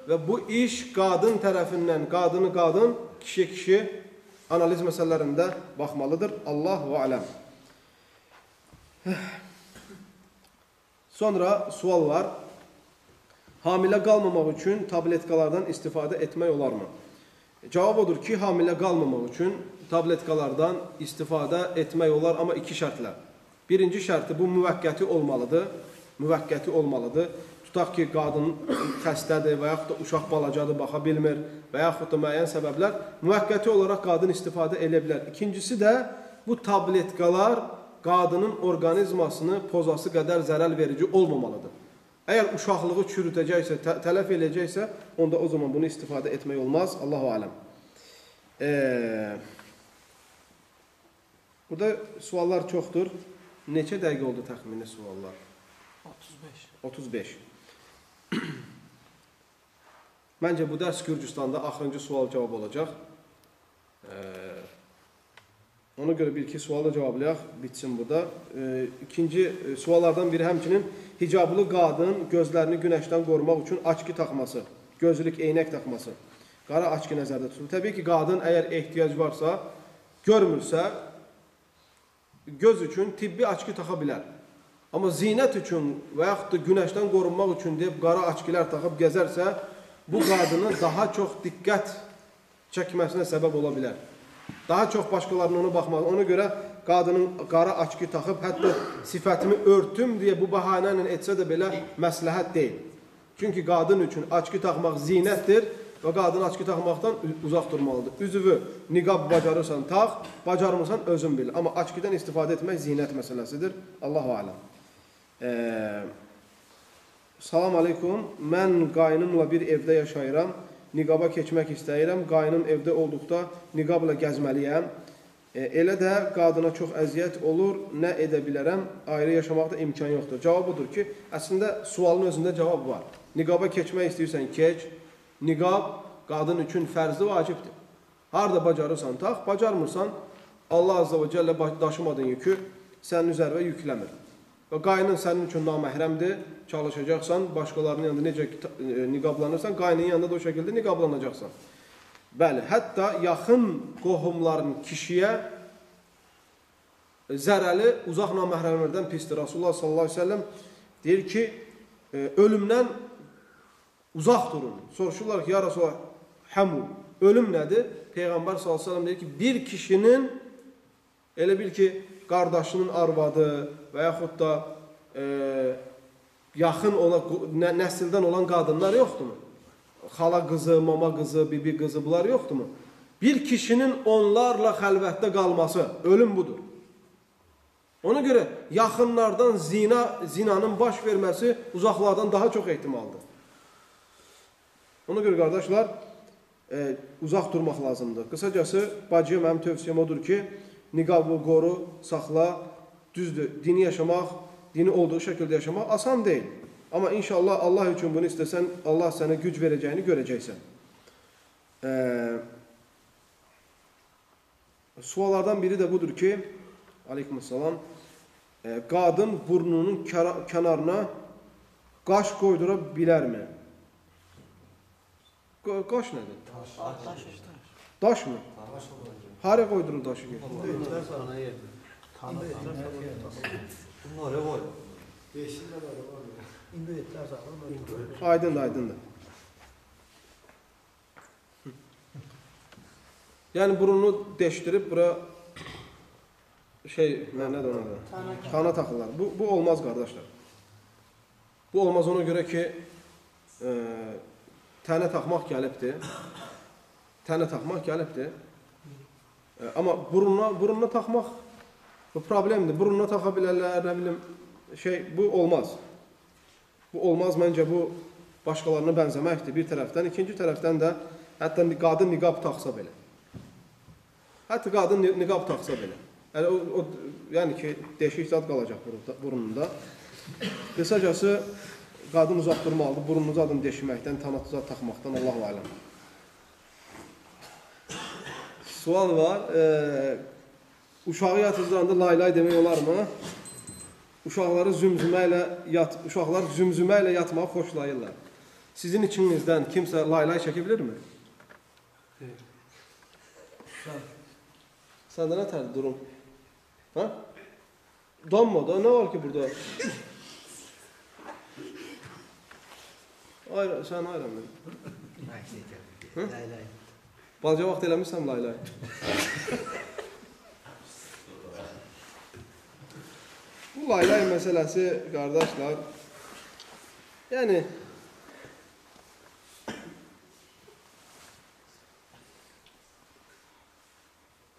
və bu iş qadın tərəfindən, qadını qadın, kişi kişi analiz məsələlərində baxmalıdır. Allahu aləm. Sonra sual var. Hamilə qalmamaq üçün tabletkalardan istifadə etmək olarmı? Cavab odur ki, hamilə qalmamaq üçün tabletkalardan istifadə etmək olar, amma iki şərtlə. Birinci şərti bu müvəqqəti olmalıdır. Müvəqqəti olmalıdır. Tutaq ki, qadın xəstədir və yaxud da uşaq balacadır, baxa bilmir və yaxud da müəyyən səbəblər müvəqqəti olaraq qadın istifadə edə bilər. İkincisi də bu tabletkalar qadının orqanizmasını pozası qədər zərər verici olmamalıdır. Əgər uşaqlığı çürütəcəksə, tələf eləyəcəksə, onda o zaman bunu istifadə etmək olmaz. Allahu aləm. Burada suallar çoxdur. Neçə dəqiqə oldu təxmini suallar? 35. 35. Məncə bu dərs Gürcüstanda axırıncı sual-cavab olacaq. Ona görə bir-iki sual da cavablayaq, bitsin burada. İkinci suallardan biri həmçinin hicablı qadın gözlərini günəşdən qorumaq üçün açki taxması, gözlük, eynək taxması, qara açki nəzərdə tutulur. Təbii ki, qadın əgər ehtiyac varsa, görmürsə, göz üçün tibbi açki taxa bilər. Amma zinət üçün və yaxud da günəşdən qorunmaq üçün deyib qara açkilər taxıb gəzərsə, bu qadının daha çox diqqət çəkməsinə səbəb ola bilər. Daha çox başqalarının ona baxmaz. Ona görə qadının qara açki taxıb, hətta sifətimi örtüm deyə bu bəhanə ilə etsə də belə məsləhət deyil. Çünki qadın üçün açki taxmaq zinətdir və qadın açki taxmaqdan uzaq durmalıdır. Üzvü niqab bacarırsan tax, bacarmırsan özün bil. Amma açkidən istifadə etmək zinət məsələsidir. Allahu aləm. Salam aleykum. Mən qaynımla bir evdə yaşayıram. Niqaba keçmək istəyirəm. Qaynım evdə olduqda niqabla gəzməliyəm. Elə də qadına çox əziyyət olur. Nə edə bilərəm? Ayrı yaşamaqda imkan yoxdur. Cavab budur ki, əslində sualın özündə cavab var. Niqaba keçmək istəyirsən, keç. Niqab qadın üçün fərzli vacibdir. Harada bacarırsan tax, bacarmırsan Allah Azza və Cəllə daşımadığın yükü sənin üzərinə yükləmir. Və qaynın sənin üçün naməhrəmdir, çalışacaqsan, başqalarının yanında necə niqablanırsan, qaynın yanında da o şəkildə niqablanacaqsan. Bəli, hətta yaxın qohumların kişiyə zərəli uzaq naməhrəmlərdən pisdir. Rasulullah sallallahu əleyhi və səlləm deyir ki, ölümdən uzaq durun. Soruşurlar ki, ya Rasulullah, həmu, ölüm nədir? Peyğəmbər sallallahu əleyhi və səlləm deyir ki, bir kişinin, elə bil ki, qardaşının arvadı və yaxud da yaxın olan, nəsildən olan qadınlar yoxdurmu? Xala qızı, mama qızı, bibi qızı, bunlar yoxdurmu? Bir kişinin onlarla xəlvətdə qalması, ölüm budur. Ona görə yaxınlardan zinanın baş verməsi uzaqlardan daha çox ehtimaldır. Ona görə qardaşlar, uzaq durmaq lazımdır. Qısacası, bacıya mənim tövsiyəm odur ki, niqabı qoru, saxla, düzdür, dini yaşamaq, dini olduğu şəkildə yaşamaq asan deyil. Amma inşallah Allah üçün bunu istəsən, Allah sənə güc verəcəyini görəcəksən. Suallardan biri də budur ki, aleykümselam, qadın burnunun kənarına qaş qoydura bilərmi? Qaş nədir? Daş mı? Haraya qoydurur daşı ki? Aydındır, aydındır. Yəni burnunu deşdirib bura şey, nədir ona da? Tana taxırlar. Bu olmaz qardaşlar. Bu olmaz ona görə ki, tənə taxmaq gəlibdir. Tənə taxmaq gəlibdir. Amma burnuna taxmaq bu problemdir. Burnuna taxa bilərlər, nə bilim, şey, bu olmaz. Bu olmaz, məncə bu başqalarına bənzəməkdir bir tərəfdən. İkinci tərəfdən də hətta qadın niqab taxsa belə. Hətta qadın niqab taxsa belə. Yəni ki, deşik zad qalacaq burnunda. Qısacası, qadın uzaq durmalıdır. Burnunu zadını deşməkdən, tanatı zad taxmaqdan, Allahu aləm. Sual var. Uşağı yatızdıranda lay-lay demək olarmı? Uşaqlar zümzümə ilə yatmağı xoşlayırlar. Sizin içinizdən kimsə lay-lay çəkə bilirmi? Səndə nə tərdir durum? Ha? Donma da, nə var ki burada? Ayra, sən ayran mı? Lay-lay. Balaca vaxt eləmişsən lay-lay. Bu lay-lay məsələsi, qardaşlar, Yəni,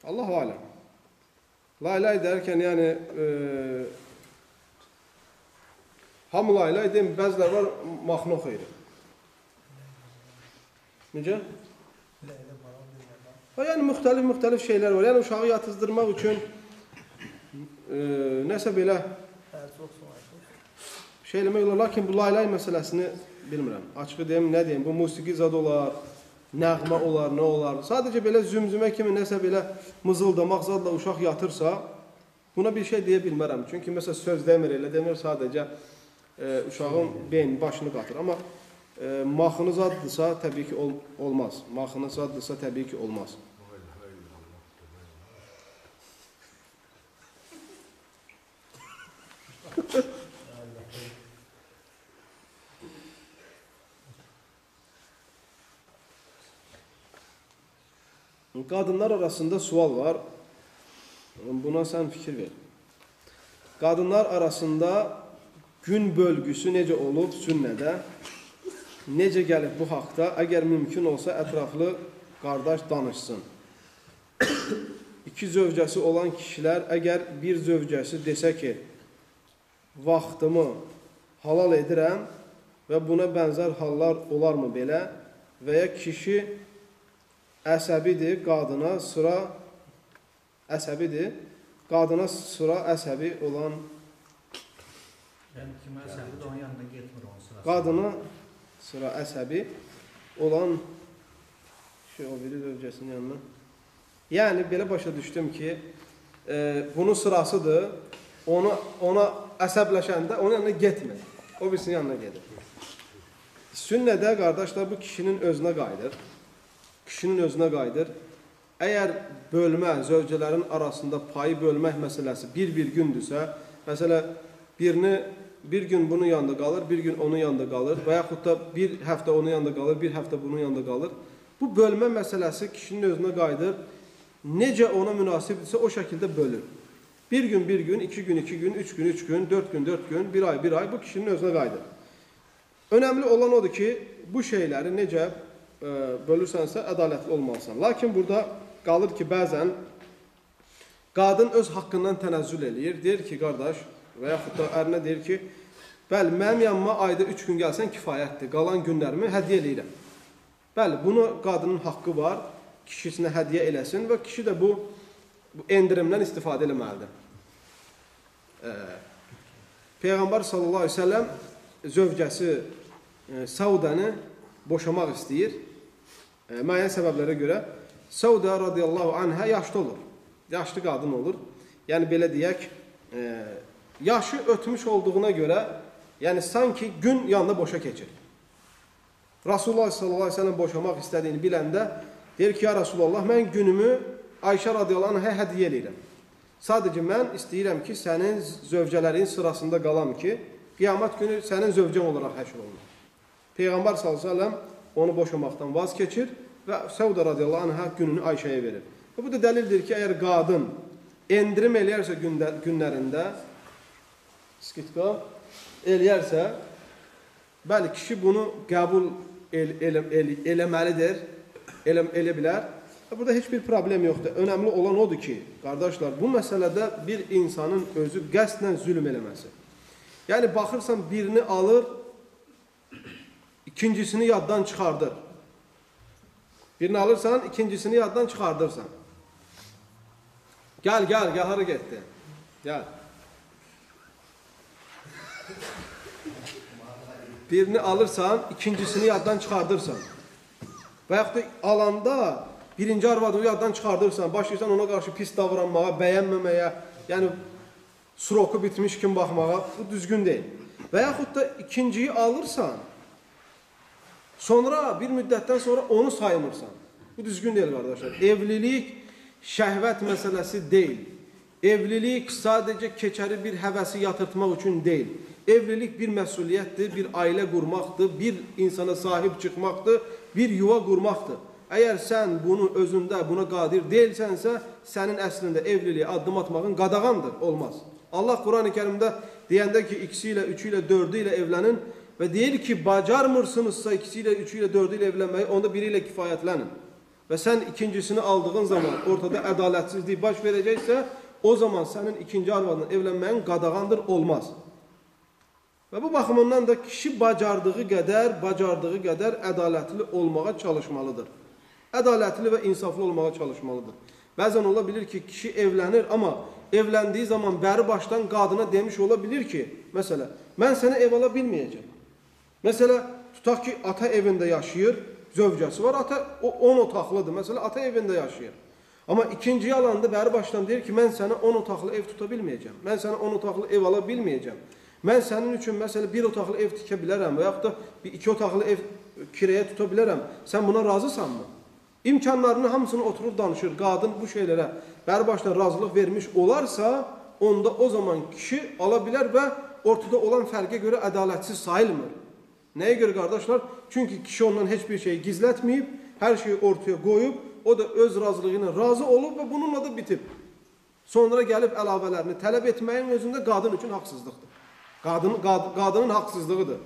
Allahu aləm. Lay-lay dərkən, yəni, hamı lay-lay deyim, bəzilər var, maxını oxuyur. Necə? Yəni, müxtəlif şeylər var. Yəni, uşağı yatızdırmaq üçün nəsə belə şey eləmək olar. Lakin bu lay-lay məsələsini bilmirəm. Açığı deyim, nə deyim, bu musiqi zad olar, nəğmə olar, nə olar. Sadəcə belə zümzümə kimi nəsə belə mızıldamaq zadla uşaq yatırsa, buna bir şey deyə bilmərəm. Çünki məsələn söz demir, elə demir, sadəcə uşağın beyni, başını qatır. Amma maxını zaddırsa təbii ki olmaz. Maxını zaddırsa təbii ki olmaz. Qadınlar arasında sual var. Buna sən fikir ver. Qadınlar arasında gün bölgüsü necə olub sünnədə? Necə gəlib bu haqda? Əgər mümkün olsa ətraflı qardaş danışsın. İki zövcəsi olan kişilər əgər bir zövcəsi desə ki, vaxtımı halal edirəm və buna bənzər hallar olarmı belə? Və ya kişi əsəbidir, qadına sıra əsəbidir, qadına sıra əsəbi olan. Yəni kimə əsəbidir, onun yanına getmir onun sırası. Qadına sıra əsəbi olan şey, o biri zövcəsinin yanına. Yəni belə başa düşdüm ki, bunun sırasıdır, ona əsəbləşəndə onun yanına getmir. O birisinin yanına gedir. Sünnədə qardaşlar bu kişinin özünə qayıdır. Kişinin özünə qayıdır. Əgər bölmə, zövcələrin arasında payı bölmək məsələsi bir-bir gündürsə, məsələ bir gün bunun yanında qalır, bir gün onun yanında qalır və yaxud da bir həftə onun yanında qalır, bir həftə bunun yanında qalır. Bu bölmə məsələsi kişinin özünə qayıdır. Necə ona münasibdirsə o şəkildə bölür. Bir gün, bir gün, iki gün, iki gün, üç gün, üç gün, dörd gün, dörd gün, bir ay, bir ay bu kişinin özünə qayıdır. Önəmli olan odur ki, bu şeyləri necə bölürsənsə ədalətli olmalısan. Lakin burada qalır ki, bəzən qadın öz haqqından tənəzzül eləyir. Deyir ki, qardaş və yaxud da ərinə deyir ki, bəli, mənim yanıma ayda 3 gün gəlsən kifayətdir, qalan günlərimi hədiyyə eləyirəm. Bəli, bunu qadının haqqı var, kişisinə hədiyyə eləsin və kişi də bu endirimdən istifadə eləməlidir. Peyğəmbər sallallahu əleyhi və səlləm zövcəsi Saudəni boşamaq istəyir. Müəyyən səbəblərə görə Saudə radiyallahu anhə yaşlı olur. Yaşlı qadın olur. Yəni belə deyək, yaşı ötmüş olduğuna görə, yəni sanki gün yanında boşa keçir. Rasulullah sallallahu əleyhi və səlləm boşamaq istədiyini biləndə deyir ki, ya Rasulullah, mən günümü Ayşə radiyallahu anhə hədiyyə eləyirəm. Sadəcə mən istəyirəm ki, sənin zövcələrin sırasında qalam ki, qiyamət günü sənin zövcən olaraq həşr olunur. Peyğəmbər sallallahu əleyhi və səlləm onu boşamaqdan vaz keçir və Səudə radiyallahu anhə gününü Ayşəyə verir. Və bu da dəlildir ki, əgər qadın endirim eləyərsə günlərində, skitka eləyərsə, bəli, kişi bunu qəbul eləməlidir, elə bilər. Burada heç bir problem yoxdur. Önəmli olan odur ki, qardaşlar, bu məsələdə bir insanın özü qəsdən zülm eləməsi. Yəni, baxırsan, birini alır, ikincisini yaddan çıxardır. Birini alırsan, ikincisini yaddan çıxardırsan. Gəl, gəl, gəl, hara getdi? Gəl. Birini alırsan, ikincisini yaddan çıxardırsan. Və yaxud da alanda birinci arvadını yaddan çıxardırsan, başlayırsan ona qarşı pis davranmağa, bəyənməməyə, yəni sroku bitmiş kimi baxmağa, bu düzgün deyil. Və yaxud da ikinciyi alırsan, sonra bir müddətdən sonra onu saymırsan. Bu düzgün deyil qardaşlar. Evlilik şəhvət məsələsi deyil. Evlilik sadəcə keçəri bir həvəsi yatırtmaq üçün deyil. Evlilik bir məsuliyyətdir, bir ailə qurmaqdır, bir insana sahib çıxmaqdır, bir yuva qurmaqdır. Əgər sən bunu özündə buna qadir deyilsənsə, sənin əslində evliliyə addım atmağın qadağandır, olmaz. Allah Quran-ı Kərimdə deyəndə ki, ikisi ilə, üçü ilə, dördü ilə evlənin, Və deyir ki, bacarmırsınızsa ikisi ilə, üçü ilə, dördü ilə evlənməyi, onda biri ilə kifayətlənin. Və sən ikincisini aldığın zaman ortada ədalətsizlik baş verəcəksə, o zaman sənin ikinci arvadla evlənməyin qadağandır, olmaz. Və bu baxımından da kişi bacardığı qədər ədalətli olmağa çalışmalıdır. Ədalətli və insaflı olmağa çalışmalıdır. Bəzən ola bilir ki, kişi evlənir, amma evləndiyi zaman bəri başdan qadına demiş ola bilir ki, məsələ, mən sənə ev ala bilməyəcəm. Məsələ, tutaq ki, ata evində yaşayır, zövcəsi var, ata 10 otaqlıdır, məsələ, ata evində yaşayır. Amma ikinciyi alanda bəri başdan deyir ki, mən sənə 10 otaqlı ev tuta bilməyəcəm, mən sənə 10 otaqlı ev ala bilməyəcəm. Mən sənin üçün, məsələ, bir otaqlı ev tikə bilərəm və yaxud da bir iki otaqlı ev kirəyə tuta bilərəm. Sən buna razısanmı? İmkanlarını hamısını oturub danışır. Qadın bu şeylərə bəri başdan razılıq vermiş olarsa, onda o zaman kişi ala bilər və ortada olan fərqə görə ədalətsiz sayılmır. Nəyə görə qardaşlar? Çünki kişi ondan heç bir şeyi gizlətməyib, hər şeyi ortaya qoyub, o da öz razılığı ilə razı olub və bununla da bitib. Sonra gəlib əlavələrini tələb etməyin özündə qadın üçün haqsızlıqdır. Qadının haqsızlığıdır.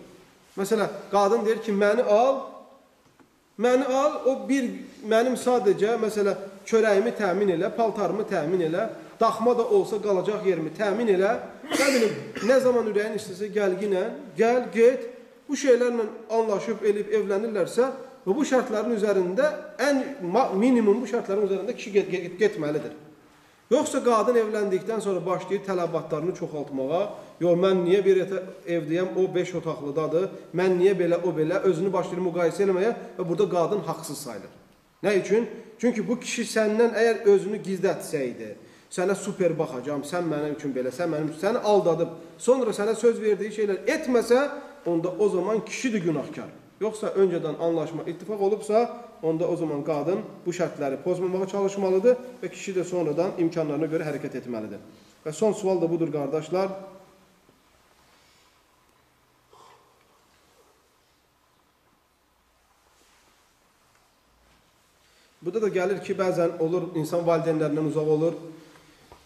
Məsələ, qadın deyir ki, məni al, məni al, o bir, mənim sadəcə, məsələ, çörəyimi təmin elə, paltarımı təmin elə, daxma da olsa qalacaq yerimi təmin elə, nə bilim, nə zaman ürəyin istəsə gəlginə, gəl, get, bu şeylərlə anlaşıb, elib, evlənirlərsə və bu şərtlərin üzərində, ən minimum bu şərtlərin üzərində kişi getməlidir. Yoxsa qadın evləndikdən sonra başlayır tələbatlarını çoxaltmağa, yox, mən niyə bir evdəyəm, o 5 otaqlıdadır, mən niyə belə, o belə, özünü başlayır müqayisə eləməyə və burada qadın haqsız sayılır. Nə üçün? Çünki bu kişi səndən əgər özünü gizlətsəydi, sənə super baxacam, sən mənim üçün belə, sən mənim üçün, səni aldadıb, sonra sənə söz verdiyi şeylər etməsə, onda o zaman kişidir günahkar. Yoxsa öncədən anlaşma, ittifaq olubsa, onda o zaman qadın bu şərtləri pozmamağa çalışmalıdır və kişi də sonradan imkanlarına görə hərəkət etməlidir. Və son sual da budur qardaşlar. Burada da gəlir ki, bəzən olur, insan valideynlərindən uzaq olur,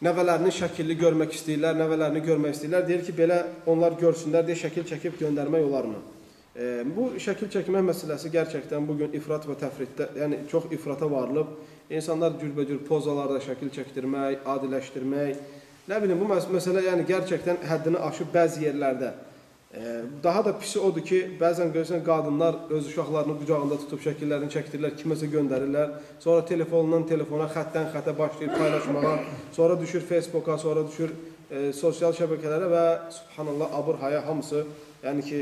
nəvələrini şəkilli görmək istəyirlər, nəvələrini görmək istəyirlər. Deyir ki, belə onlar görsünlər deyə şəkil çəkib göndərmək olarmı? Bu şəkil çəkmək məsələsi gerçəkdən bugün ifrat və təfriddə, yəni çox ifrata varılıb. İnsanlar cürbəcür pozalarda şəkil çəkdirmək, adiləşdirmək, nə bilim bu məsələ yəni gerçəkdən həddini aşıb bəzi yerlərdə. Daha da pisi odur ki, bəzən görürsən qadınlar öz uşaqlarını qucağında tutub şəkillərini çəkdirirlər, kiməsə göndərirlər. Sonra telefondan telefona, xətdən xətə başlayır paylaşmağa, sonra düşür Facebooka, sonra düşür sosial şəbəkələrə və subhanallah abır haya hamısı, yəni ki,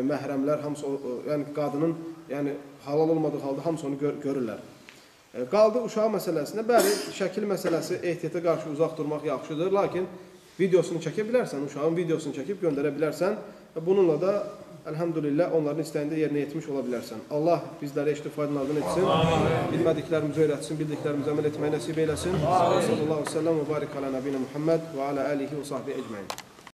məhrəmlər, hamısı, yəni qadının yəni, halal olmadığı halda hamısı onu görürlər. Qaldı uşaq məsələsinə, bəli, şəkil məsələsi ehtiyata qarşı uzaq durmaq yaxşıdır, lakin videosunu çəkə bilərsən, uşağın videosunu çəkib göndərə bilərsən və bununla da, əlhəmdülillah, onların istəyində yerinə yetmiş ola bilərsən. Allah bizləri eşitib faydalardan etsin, bilmədiklərimizi öyrətsin, bildiklərimizi əməl etməyi nəsib eyləsin. Sallallahu aleyhi və səlləm və barik alə nəbiyinə Muhammed və alə alihi və sahbihi ecməin.